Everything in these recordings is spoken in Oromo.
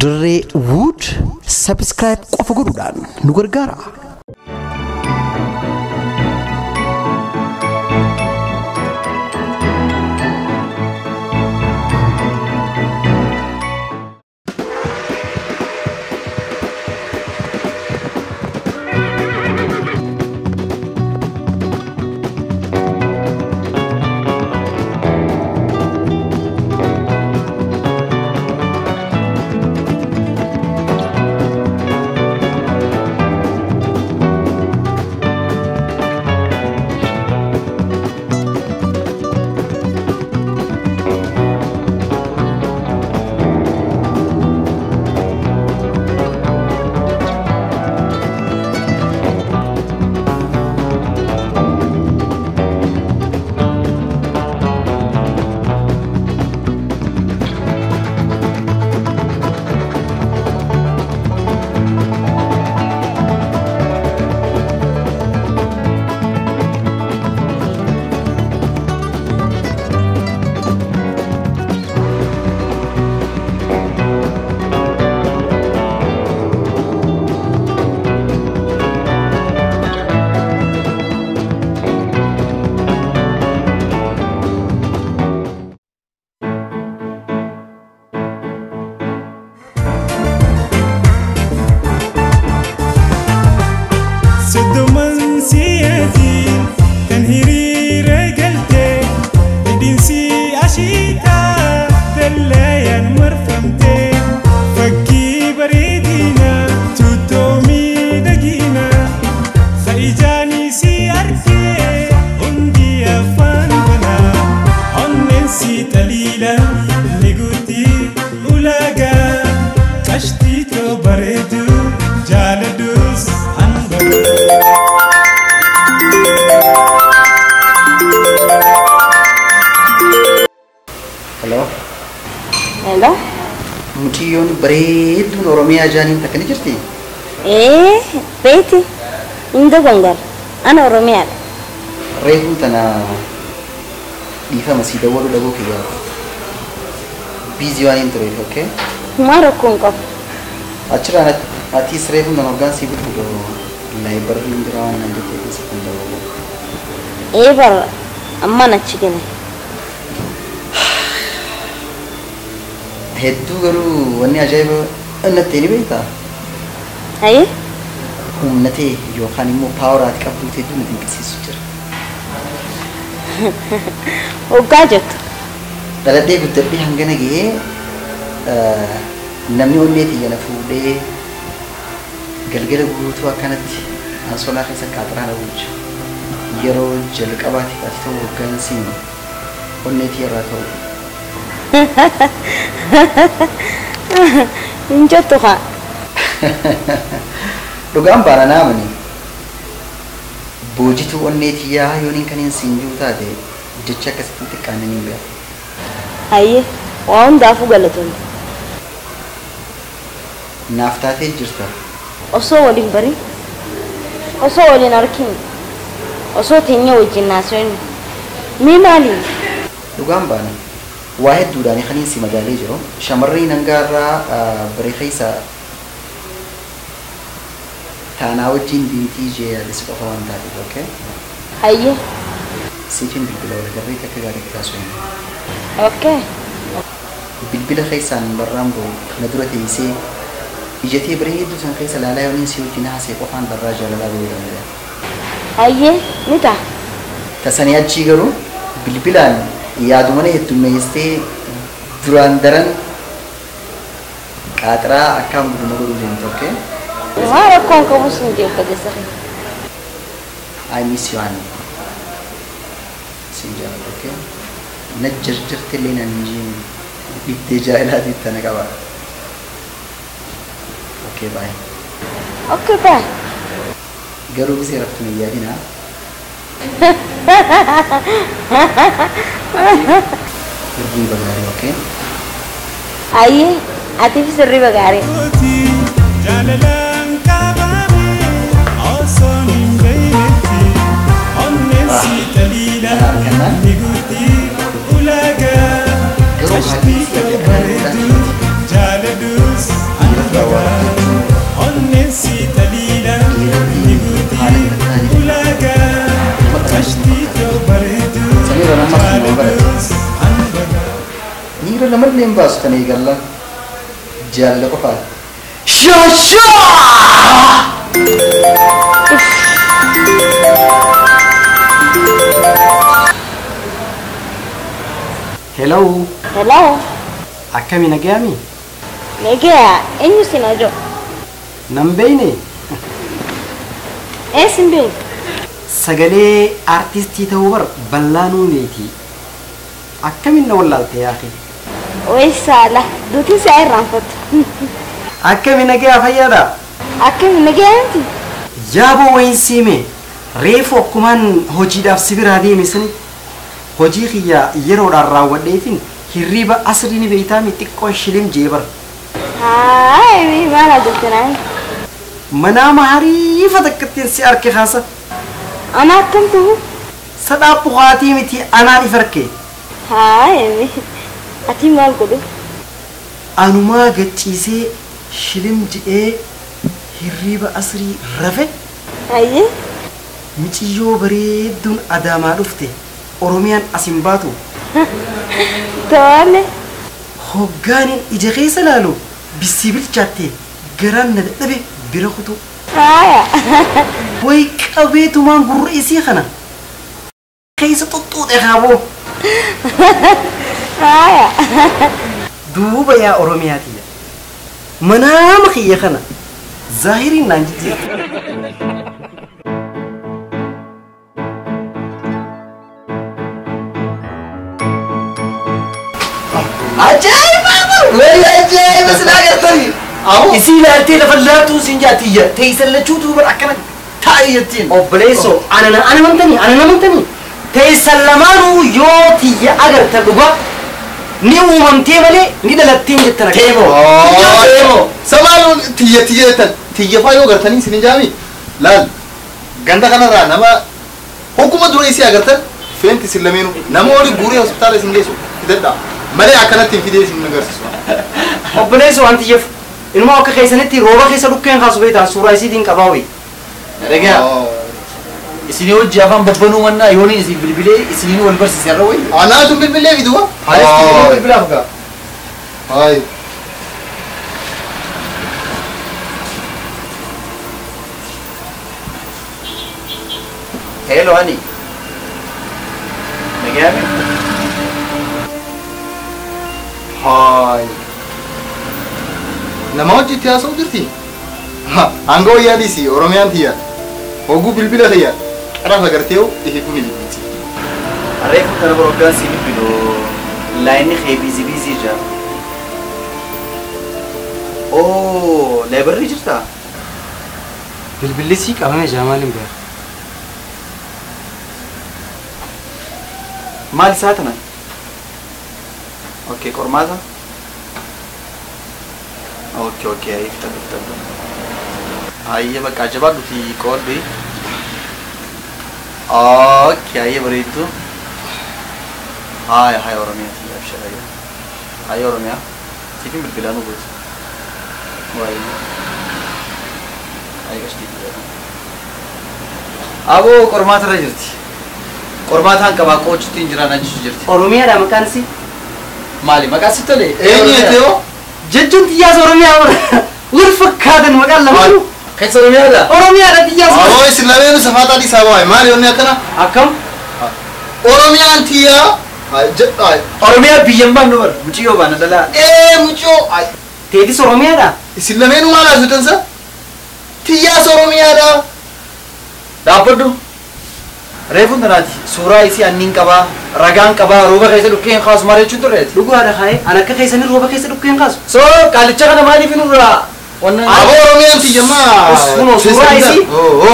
Dirree Wood subscribe qofa godhuudhaan nu gargaara. Hello? Hello? Mucayyoon bareedduun Oromiyaa jaaniin takka ni jirti? Beeti. Inda Gondar. Ana Oromiyaadha. Reefuu tana dhiifama sii dawwaluu dhabuu kiyyaaf. Biizii waan hin tureef, okay? Maa rakkoo hin qabu. Achirraan atiis reefuu nama hoggaan sii bilbilu laayibarriin jira waan naan jettee keessa kan dawwalu. Bara ammaan achi gane. Hedduu garuu wanni ajaa'iba natti ni beektaa? Hayyee? Humna ta'e yookaan immoo paawara ati qabdu hedduu na dinqisiisu jira. Hoggaa jettu. Dhaladhee guddadhee hangana gahee namni onnee xiyya na fuudhee galgala guutuu akkanatti ansoolaa keessa qaaxiraa na bulcha. Yeroo jalqabaatiif ati ta'u hoggansiin onnee xiyya irraa ta'u. Hin jettu haa. Dhugaan baana naamani. Boojituu onnee xiyyaa yooniin kan hin siin jiru taate jecha akkasitti xiqqaananii hin beeku. Hayyee waa hundaafuu galatoomne. Naaf taatee jirta. Osoo waliin barin, osoo waliin argin, osoo teenya wajjin haasofnu, mee maali? Dhugaan baana. Waa hedduudhaan kan hin si madaalee jiru. Shamarreen hangaarraa baree keessa taanaa wajjin diimtii ijee yaadessu qofa waan taateef, okay? Hayyee. Siitiin bilbila wal agarree akka gaariitti haasofnu. Okay. Bilbila keessaan barraan bahu na dura teessee ijatee bareedduu san keessa laalaa yooniin si wajjin haasee qofaan barraa jaalalaa bahuu danda'a. Hayyee ni ta'a. Tasanii achii garuu bilbilaan yaadumana heddummeessitee duraan daran qaaxiraa akkaan guduma godhuu deemtu, okay? Maa rakkoon qabu sun jee obboleessa kee. I miss you honey. Siin jaalladha, okay? Na jarjarte illee naan hin jeen dhiibdee jaalalaatiif tana qaba. Okay, bye. Okay, bye. Garuu gisee raftu hin yaadinaa. Hirriba gaarii, okay? Hayyee atiifis hirriba gaarii. Jaalalaan qabame osoon hin beeknetti onneen si taliila ni guutti ulaagaa Garuu qashtii haati bareedu jaaladhus Onneen si taliila ni guutii ulaagaa qashtii ta'u bareedu jaaladhus hanbagaa. Dhiira lamallee hin baasu tan eegalla. Jaalala qofaa. Shaashaa! Hello. Hello. Akkami nagayaami? Nagaya, eenyu sin ajoo? Nan beeyne. Eessin beeku? Sagalee aartistii ta'uu bar bal'aanuu meeti. Akkamiin na wallaalte yaaqi? Way saala, duutiin si irraanfattu. Akkami nagayaa fayyaadha? Akkami nagayaanti? Yaaboo wayin siime reefu akkumaan hojiidhaaf si biraa deeme sani hojii kiyya yeroodhaan raawwadheetiin hirriiba asrii ni beeytaami xiqqoo shilim jee bar. Haay, maal ajjabte naan? Manaama hariifa takkattiin si arke kaasa. Ana akkam ta'u? Sadhaa buqaatii miti anaan if arke. Haay, ati maal godhu? Anumaa gacciisee shilim jedhee hirriiba asrii rafe. Hayyee. Miciyyoo bareedduun Adaamaa dhufte Oromiyaan as hin baatu. Tole. Hoggaaniin ija keessa laalu bissii bilchaatte garaan na dadhabe bira kutu. Haaya. Way qabeetumaan gurra isii kana keessa xuxxuuxe kaaboo. Haaya. Duuba yaa Oromiyaa tiyya. Manaama kiyya kana zaahiriin naan jijjiirte. Ajaa'iba! Wayii ajaa'iba silaa gartanii! Isii ilaaltee lafa laattuu siin jaatiyya. Teessan lachuutu bar akkana taa'i jettiin. Obboleessoo ana ana amantanii ana amantanii teessan lamaanuu yoo tiyya agarta dhugaa ni uumamtee malee ni dhalatteen jettan akka. Teemoo! Teemoo! Samaaluu tiyya tiyya jettan tiyya faa yoo agartanii isin hin jaami laal ganda kanarraa nama hogguma dura isii agartan feenti isin lameenuu nama oli guuree hospitaala isin geessu fidadhaa malee akkanatti hin fidee isin agarsiisu. Obboleessoo waan tiyyeef inuma akka keessanitti rooba keessa dhukkeen kaasu beektan suuraa isiitiin qabaa wayi. Dhagaa. Isinii hojii afaan babbanuu mannaa yooniin isin bilbilee isiniin wal barsiise irra wayi. Anaatu bilbilee fiduwa. Anis bilbilee bilbilaaf gaa. Hayi. Hello honey. Nagayaami? Hayi. Nama hojiitti haasa'u jirti? Hanga wayyaa dhiisi Oromiyaan tiyya. Hogguu bilbila tiyya. Qarafa gartee ishee kun bilbilti. Reefu kana bor hoggaan si bilbilu laayinni kee biizii biizii jira. Oo laayibarrii jirtaa? Bilbilli sii qabame jaa maaliin beera? Maal isaa tana? Okay, qormaata? Okay, okay, ayi fitadhu fitadhu. Ayyee bakka jabaadhuti qoodhi. Okay, ayyee bareeddu. Haaya haaya Oromiyaa tiyya abshir ayyee. Haaya Oromiyaa siifin bilbilaa nu gooti. Waayee. Ayyee qashtii tiyya. Aboo qormaata irra jirti. Qormaataan qabaa qoochuutti hin jiraan achisu jirti. Oromiyaadha maqaan isii? Maali maqaan si tole? Eenyu jettee hoo? Jechuun xiyyaas Oromiyaa bara. Wal fakkaatan maqaan lamaanuu. Keessa Oromiyaadha? Oromiyaadha xiyyaas. Aboo isin lameenuu safaataa dhiisaa waa'ee maali yoonni akkana? Akkam? Oromiyaan tiyyaa. Oromiyaa biyya hin baafnu bara. Muciyyoo baana dhalaa. Ee muciyyoo. Teetis Oromiyaadha? Isin lameenuu maal haasoftan sa? Xiyyaas Oromiyaadha. Dhaabbadhu. Reefuun tanaati suuraa isii anniin qabaa ragaan qabaa rooba keessa dhukkee hin kaasu maal jechuun turreeti. Dhugaadha kaa'ee an akka keessanii rooba keessa dhukkee hin kaasu. So qaalicha kana maaliif nurraa wanna. Aboo Oromiyaan tiyyammaa. Kunoo suuraa isii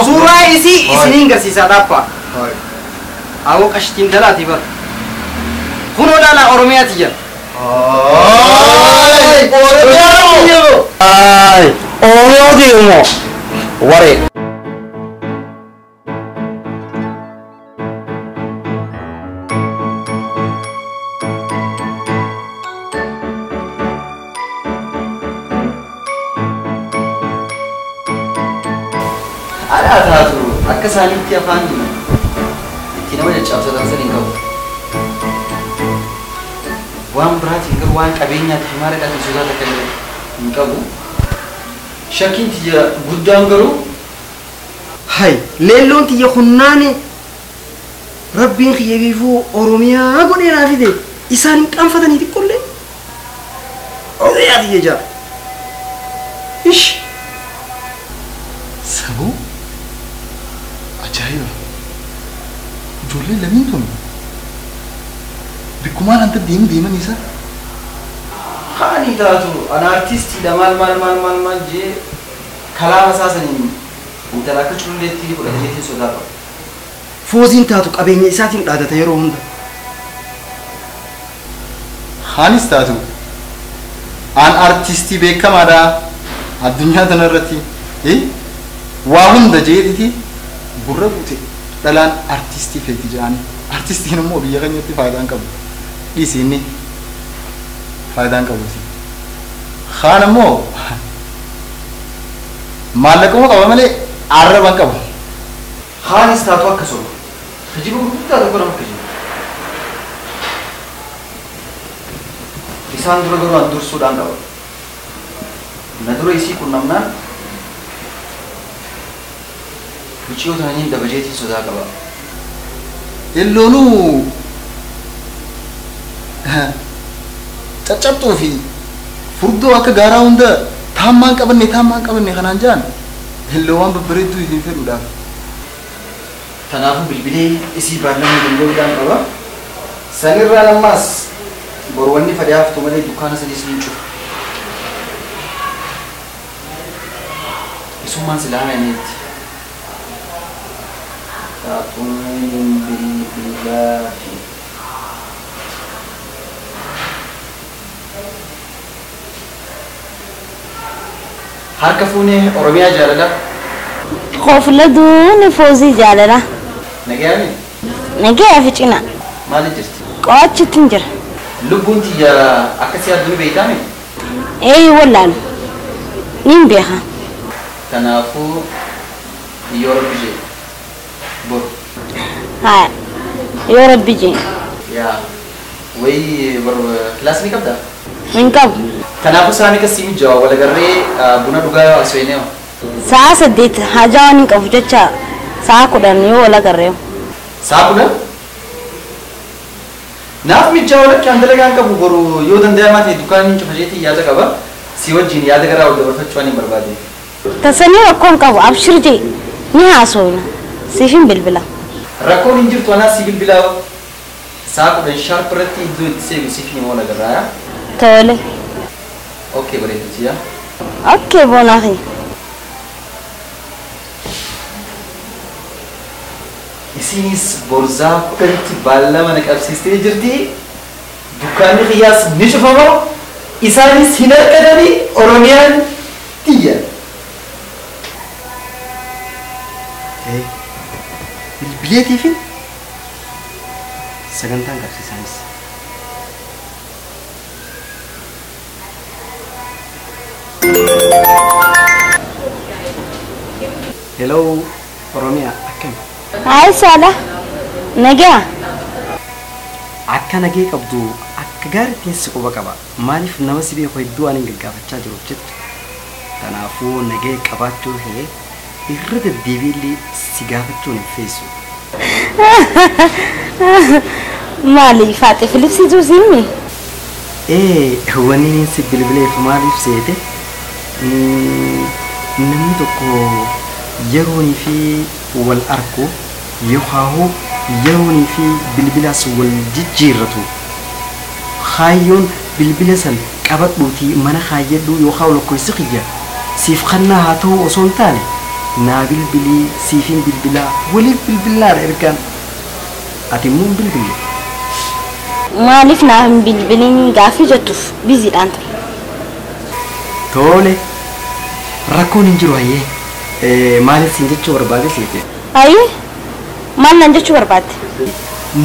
suuraa isii isiniin garsiisaa dhaabbaa. Aboo qashtiin dalaati bara. Kunoo dhalaa Oromiyaa tiyya. Oromiyaa. Oromiyaa tiyya waree. Laa taatu akka isaaniitti afaan itti nama caccabsatan san hin qabu. Waan biraatiin garuu waan qabeenyaatiif maallaqaatiin sodaa takka illee hin qabu. Shakkiin tiyya guddaan garuu Hay leelloon tiyya hunnaane rabbiin kiyya biifuu Oromiyaa godhee naa fide isaan hin qaanfatanii xiqqoollee. Oromiyaa tiyya jaa. Ish. Saboo ajaa'iba! Ijoolleen lameen tun bikkumaan anta deemu deeman isa. Haani taatu ana artistiidha maal maal maal maal maal jee kalaama isaa saniin intala akka cululleetti fudhateetiin sodaa qaba. Fooziin taatu qabeenya isaatiin dhaadata yeroo hunda. Haanis taatu an artistii beekamaadha addunyaa tanarratti waa hunda jeetiti gurra buute dhalaan artistii feeti jedhani. Artistiin immoo biyya keenyatti faayidaan qabu. Dhiisi inni faayidaan qabu. Haan immoo maallaquma qaba malee arraba hin qabu. Haanis taatu akkasuma. Kijiba gurguddaa tokko nama kijiba. Isaan dura garuu an dursuudhaan qaba. Na dura isii qunnamnaan mucayyoo tananiin dabajeetiin sodaa qaba. Elloonuu caccabxuu fi furdoo akka gaaraa hunda taammaan qabanne kanaan jedhan elloo waan babbareedduu ittiin fedhuudhaaf. Kanaafuu bilbilee isii baannamuu danda'uudhaan qaba. Sanirraan ammaas boru wanni fedhe haftu malee dukkaana saniis ni cufa. Isummaan silaa hayaneetti. Taatuun bilbilaa fi harka fuunee Oromiyaa jaalala. Qofla duuni foozii jaalala. Nagayaami? Nagayaa fi cina. Maali jirti? Qo'achitti hin jira. Lubbuun tiyya akkasii addunii beektaami? Ee wallaalu. Niin beeka. Kanaafuu yoo rabbi jee boru. Haa yoo rabbi jee. Yaa wayi boru kilaasii ni qabdaa? Hin qabu. Kanaafuu saani kasii mijaawaa walagarree buna dhugaa osoo Sa'a 8 hajaa waan hin qabu jecha sa'a 10 yoo walagarree. Sa'a 10? Naaf mijaawaa lakki an dalagaa hin qabu boru yoo danda'amaa ta'e dukkaana hin cufa jeetii yaada qaba. Si wajjin yaada garaa wal dabarfachuu waan hin barbaade. Tasanii rakkoon qabu abshir jee ni haasofna siifin bilbila. Rakkoon hin jirtu anaas si bilbilaa sa'a 10 sharp irratti iddoo itti seegu siif ni walagarraa. Tole. Okay bareedu yaa. Okay boonaa. Isinis borzaa 10tti baallama na qabsiistee jirti. Dukkaanni xiyyaas ni cufama. Isaanis hin argatanii Oromiyaan tiyya. Bilbileetiifin sagantaan qabsiisaanis. Hello Oromiyaa akkami? Hayi Saala, nagaa. Akka nagee qabdu akka gaariitti si quba qaba. Maaliif nama si beeku hedduu ani gaggaafachaa jiruuf jettu. Kanaafuu nagee qabaachuu hee irra deddeebiillee si gaafachuun hin feesu. Maali Faaxee Filipsiituu siimi? Ee wanni inni si bilbileef maaliif seete? Namni tokko yeroonii fi wal arku yookaan yeroonii fi bilbilaas wal jijjiirratu. Kaayyoon bilbila san qabadhuutii mana kaayyadhuu yookaan lakkoofsi kiyya siif kannaa haa ta'u osoo hin taane naa bilbilii siifin bilbilaa waliif bilbilaadha ergaan ati immoo hin bilbille. Maaliif naa hin bilbiliin gaaffii jettuuf biziidhaan ture. Tole rakkoon hin jiru hayyee maaliif siin jechuu barbaade seete? Hayyee maal naan jechuu barbaadde?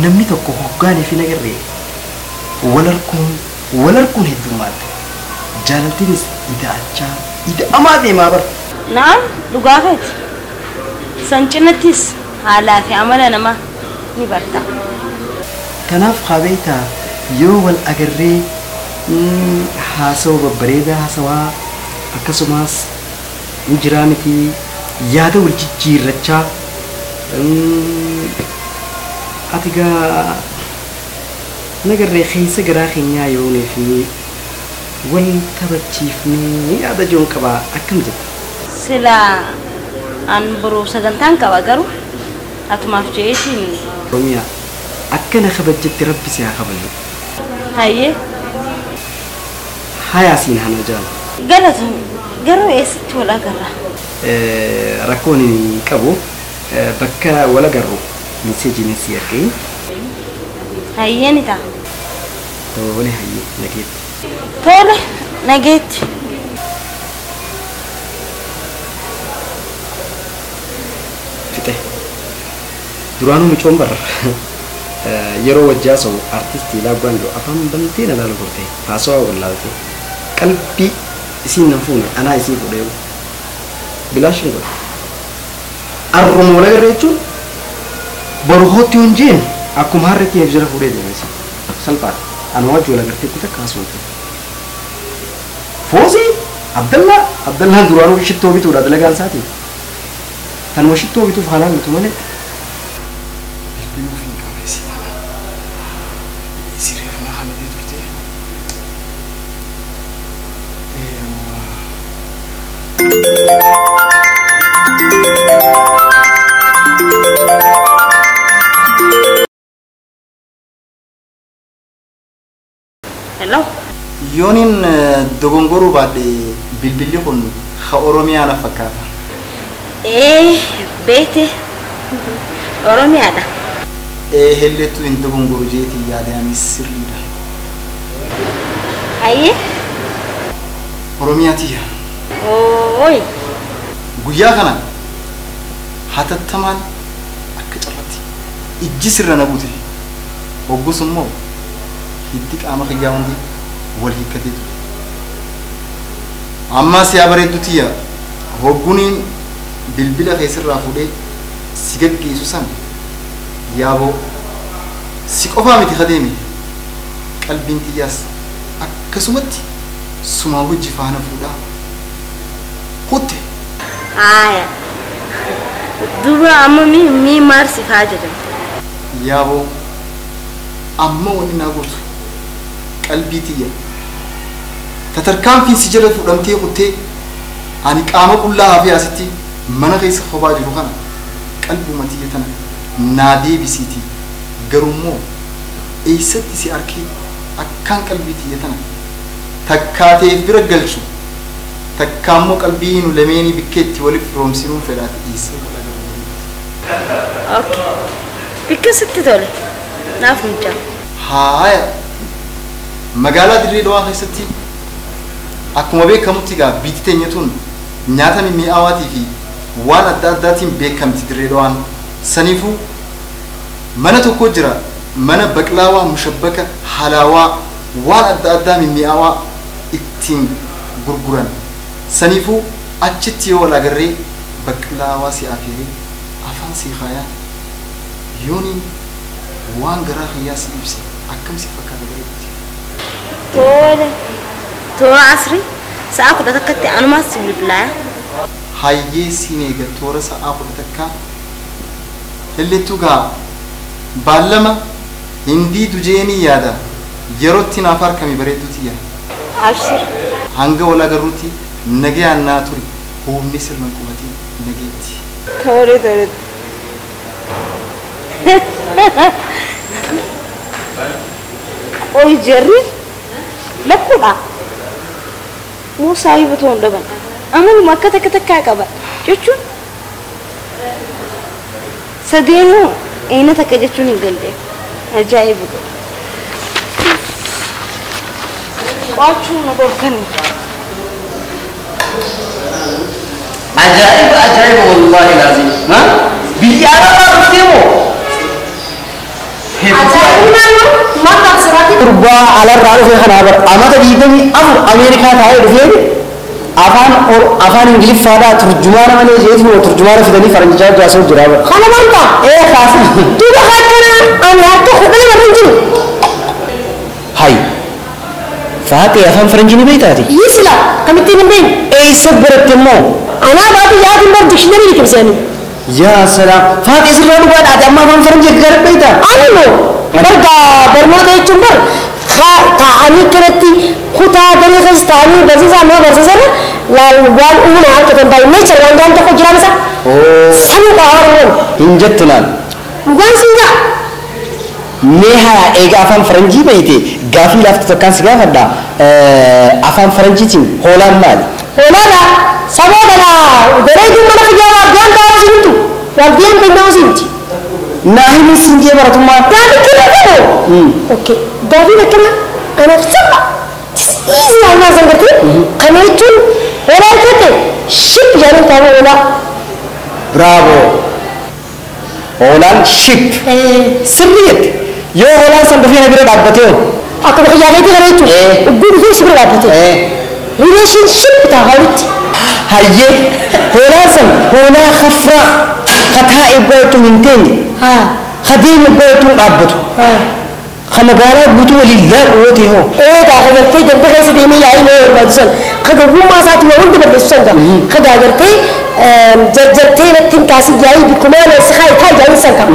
Namni tokko hoggaanii fi nagarree wal arkuun heddummaatti. Jaalaltiinis ida'achaa ida'amaa deemaa bara. Naam dhugaa keeti. San cinattis haalaa fi amala namaa ni barta. Kanaaf habeeta yoo wal agarree haasawa babbareedaa haasawaa akkasumas ni jiraa miti yaada wal jijjiirrachaa ati gaa nagarree keessa garaa keenyaa yoonee fi wal taphachiifnee yaada joon qabaa akkam jetta? Silaa an boruu sagantaan qaba garuu atumaaf jeetiin. Oromiyaa akkana kabajjetti rabbi si haa kabaju. Hayyee. Hayaa siin hana jaala. Galatoomi garuu eessatti wal agarra? Rakkoon hin qabu bakka wal agarru meseejiin si ergee. Hayyee ni ta'a. Tole hayyee nageetti. Tole nageetti. Fixe. Duraanuu micoon barra. Yeroo wajjaa sa'u artistii laabbaan jiru afaan bantee na laalu turte haasawaa wallaalte qalbii isiin nan fuune anaa isii fuudhee bilaash hin godhe. Arruma wal agarra jechuun boru hootti hin jeen akkuma harreetti jala fuudhee deeme salphaadha. Anuma wajji wal agartee kuta kaasuu hin Foosii Abdallaa Abdallaan duraanuu shittoo bituudha dalagaan isaatii. Tanuma shittoo bituuf haalaan bitu malee. Hello. Yooniin dogongoruu baadhe bilbilli kun ha Oromiyaa na fakkaata. Beete Oromiyaadha. Hellettuu hin dogongoru jeetii yaadanis sirriidha. Hayyee. Oromiyaa tiyya. Ooyi. Guyyaa kana hatattamaan akka carratti ijji sirra na buute. Hoggus immoo hiddi qaama kiyyaa hundi wal hiikkatee ture. Ammas yaa bareeddu tiyya hogguniin bilbila keessirraa fuudhee si gaggeessu san yaaboo si qofaa miti kadeeme qalbiin tiyyaas akkasumatti sumaa wajji faana fuudhaa kutte. Haaya. Duuba amma mii maal siif haa jedhamu? Yaaboo amma wanni naa gootu qalbii tiyya tatarkaanfiin si jala fuudhamtee kuttee ani qaama qullaa hafee asitti mana keessa kophaa jiru kana qalbuma tiyya tana naa deebisiiti garuu eessatti si arkee akkaan qalbii tiyya tana takkaateef bira galchu takka immoo qalbii nu lameenii bikkeetti waliif firoomsinuun fedhaati dhiisee wal agarru. Okay. Bikka sitti tole. Naaf mijaa. Haaya. Magaalaa Dirree Dhawaa keessatti akkuma beekamutti egaa biyyi teenya tun nyaata mimmi'aawaatii fi waan adda addaatiin beekamti Dirree Dhawaan. Saniifuu mana tokko jira mana baqlaawaa mushabbaka halaawaa waan adda addaa mimmi'aawaa ittiin gurguran. Saniifuu achitti yoo wal agarree baqlaawaa si afeeree afaan si haayaa yooniin waan garaa kiyyaa si ibse akkam si fakkaata bareedutti. Tole. Toora asrii sa'a 11tti anumaas si bilbilaa. Hayyee siin eega toora sa'a 11 Hellettuu gaa baallama hindii dujeenii yaada yerootti naaf harkame bareedduuti yaa. Abshir. Hanga wal agarruutti nagayaan naa turi humni sirna qubatee nageetti. Tole tole. Qoy jarri lakkuudha. Muusaa hibatu hin dhaban. Amaluma akka takka takkaa qaba jechuun sadeenuu eena takka jechuun hin danda'amu. Ajaa'iba godha. Qo'achuu na dhorkani. Ajaa'iba ajaa'iba wallaahi laazim. Biyya arabaa dhuftee moo? Gurbaa alarraa dhufe kanaa bara amata 24 Ameerikaa taa'ee dhufee Afaan afaan Ingiliffaadhaa turjumaana malee jeetu turjumaana fidanii faranjichaa jaasoo jira. Kana maanta? Ee kaasa. Duuba akkana ani harka kudhan warra jiru. Hay. Faatee afaan faranjii ni beektaati? Yisla kamittiin hin beekne. Eessa baratte immoo? Anaa baatu yaadin bar dikshinari liqimsanii. Yaa salaam. Faatee sirraa dhugaa dhaate amma afaan faranjii akka gara beektaa? Ani moo barga barnoota jechuun bar taa'anii kanatti kutaa daree keessa taa'anii barsiisaa nama barsiisan laal waan uumama harkatan baay'ee nature waan waan tokko jiraan isa. Sanii qaama Hin jettu laal. Dhugaan siin jaa. Mee haa egaa afaan faranjii beekte gaafii laaftu takkaan si gaafadha. Afaan faranjiitiin hoolaan maali? Hoolaadha. Saboo kana garee mana fayyaa waardiyaan taa'uu siintu. Waardiyaan kennaa siinti. Naa himi siin jee baratummaa. Gaafii kana qabu. Okay. Gaafii akkana anaaf salpha. Easy waan san gartee kana jechuun hoolaa jettee sheep jedhanii taa'uu hoolaa. Bravo. Hoolaan sheep. Sirrii jette. Yoo hoolaan san dhufee na bira dhaabbatee hoo? Akkuma xiyyaa keetii kana jechuun. Ugguu dhufee si bira dhaabbatee. Relationship ta'a hoolitti. Hayyee hoolaan san hoolaa hafraa kataa eebbaa hin teenye. Kadeemu eebbaa dhaabbatu. Ka magaalaa guutuu waliin laaqu yoo ta'e hoo? Ee gaa ka gartee ganda keessa deemee yaa'ii nama barbaadu san ka gowwummaa isaatiin waa hundi balleessu san gaa ka gaa gartee jarjartee natti hin kaasin yaa'ii bikkumaa na si kaayi kaayi jaanii san gaa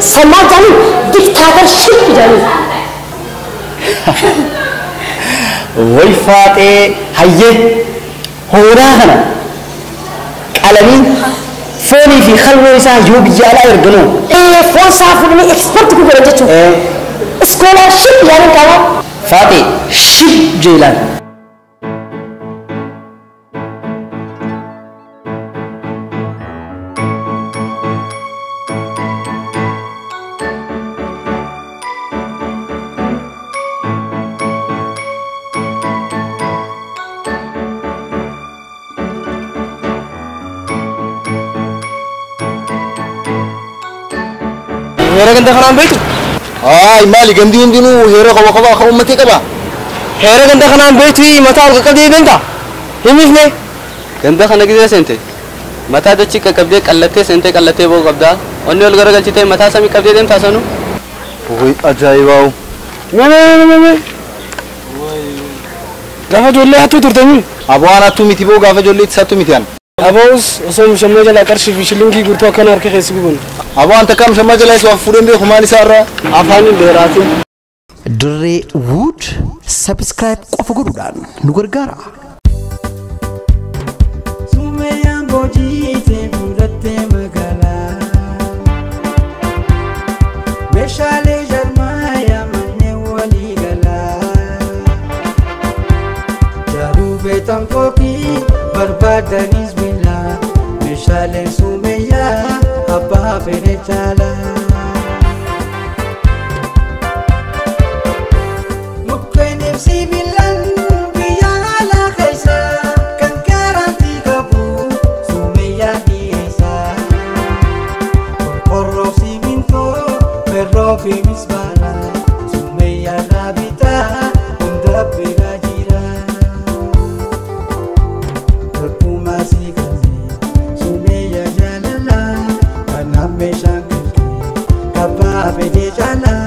san maal jaanii dictatorship jaanii. Way faaxee hayyee hoolaa kana qalanii foonii fi kalwoo isaa yoo biyya alaa erganoo? Ee foon isaa fuudhanii export ku godhan jechuudha. Scholarship yaani qaba. Faaxee ship jeelaan. Heera ganda kanaan beektu? Ay maali gandi hundinuu heera qaba qaba akka uummatee qaba. Heera ganda kanaan beektu mataa ol qaqqabdee beektaa? Himifne? Ganda kana gisee seente mataa dachii qaqqabdee qallattee seentee qallattee ba'uu qabdaa. Onni ol garagalchitee mataa samii qabdee deemtaa sanuu? Way ajaa'ibaawu. Mee mee mee. Gaafa ijoollee hattuu turtanii? Aboo waan hattuu miti boo gaafa ijoollee itti hattuu miti an. Aboos osoo mishammaa jalaa qarshii fi shillingii guutuu akkana harka keessa guban. Aboo an takka mishammaa jalaa isa fuudheen beeku maal isaa irraa? Afaan hin dheeraatin. Dirree Wood subscribe qofa godhuudhaan nu gargaara. Sumeeyaan boojitee fudhattee magaalaa. Meeshaalee jarmaayaa manneen walii galaa. Jaruu beektan kookii barbaadanis bilaa. Meeshaaleen sumeeyyaa abbaa fedhe caalaa. Mukkeen ibsi bilaan biyya alaa keessa kan garantii qabu sumeeyyaa dhiyeessa. Qorqorroo simintoo ferroo fi misbaara sumeeyyaa dhaabitaa hunda bira jira. Tokkummaa si kanneen sumeeyyaa jaalalaa kanaaf meeshaan kalqee kabbaa fedhe caalaa.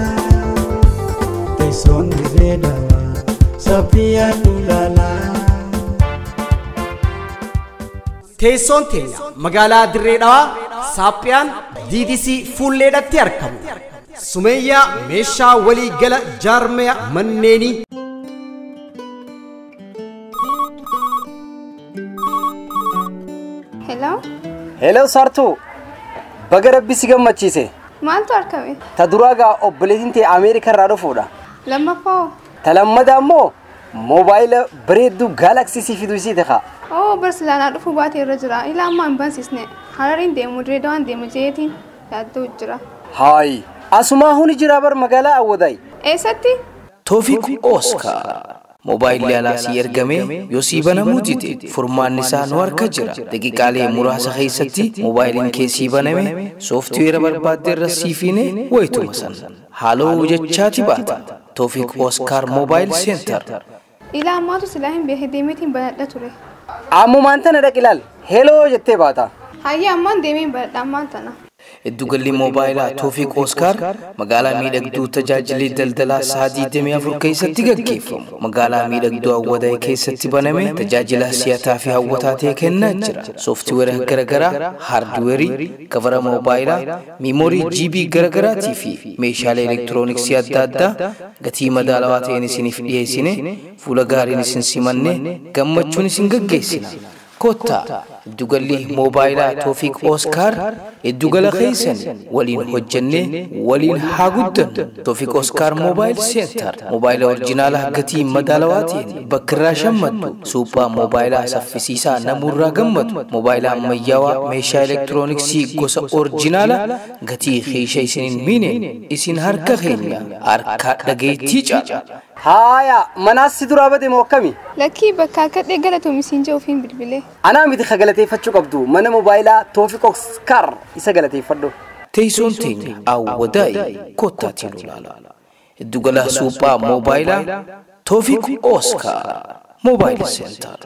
Teessoon dirree dawaa sabbiyaa lulaalaa. Teessoon teenya magaalaa Dirree Dhawaa Saaphiyaan DDC fuulleedhatti argamu. Sumeeyyaa meeshaa walii gala jaarmaya manneenii. Hello? Hello Sartuu. Baga Rabbi si gammachiise. Maaltu argame? Ta duraa gaa obboleettiin tee Ameerikaa irraa dhufuudha. Lammaffaa hoo? Ta lammataa immoo moobaayila bareedduu gaalaksii si fiduu isiiti kaa. Oo Barsilaanaa dhufuu baatee irra jira. Ilaa ammaa hin bansiisne. Harariin deemu Dirree Dhawaan deemu jeetiin yaaddoo jira. Haayi asumaa huni jira bar magaalaa Awwadaay. Eessatti? Toofiq Ooskaar. Moobaayilli alaa sii ergamee yoo sii banamuu dide furmaanni isaa nu harka jira. Daqiiqaalee muraasa keessatti moobaayiliin kee sii baname sooftiweera barbaadde irra sii fiine wayituma san. Haaloo jechaati baata. Toofiq Ooskaar Moobaayil Seentar. Ilaa ammaatu silaa hin beekne deemeetiin banadha ture. Ammumaan tana dhaqi ilaal. Heloo jettee baata. Hayyee ammaan deemeen baradha ammaan tana. Giddugalli moobaayilaa Toofiq Ooskaar magaalaa miidhagduu tajaajilli daldalaa sa'a 24 keessatti gaggeeffamu. Magaalaa miidhagduu Awwadaay keessatti baname tajaajila si'ataa fi hawwataa ta'e kennaa jira. Sooftiweera garaagaraa, haardweerii, kavara moobaayilaa, miimoorii GB garaagaraatii fi meeshaalee elektirooniksii adda addaa gatii madaalawaa ta'een isiniif dhiyeessine fuula gaariin isin simanne gammachuun isin gaggeessina. Kottaa giddugalli moobaayilaa Toofiq Ooskaar giddugala keessan waliin hojjennee waliin haa guddannu. Toofiq Ooskaar Moobaayil Seentar moobaayila orjinaalaa gatii madaalawaa ta'een bakka irraa shammaddu suphaa moobaayilaa saffisiisaa namurraa gammadu moobaayila ammayyaawaa meeshaa elektirooniksii gosa orjinaalaa gatii keesha isiniin miineen isin harka keenya harka dhageettii caala. Haaya manaas si duraa bade moo akkami? Lakkii bakka akka galatoom isiin jee ofiin bilbilee. Anaa miti ka galateeffachuu qabdu mana moobaayilaa Toofiq Ooskaar isa galateeffadhu. Teessoon teenya Awwadaay kottaatiin olaala. Giddugala suphaa moobaayilaa Toofiq Ooskaar Moobaayil Seentar.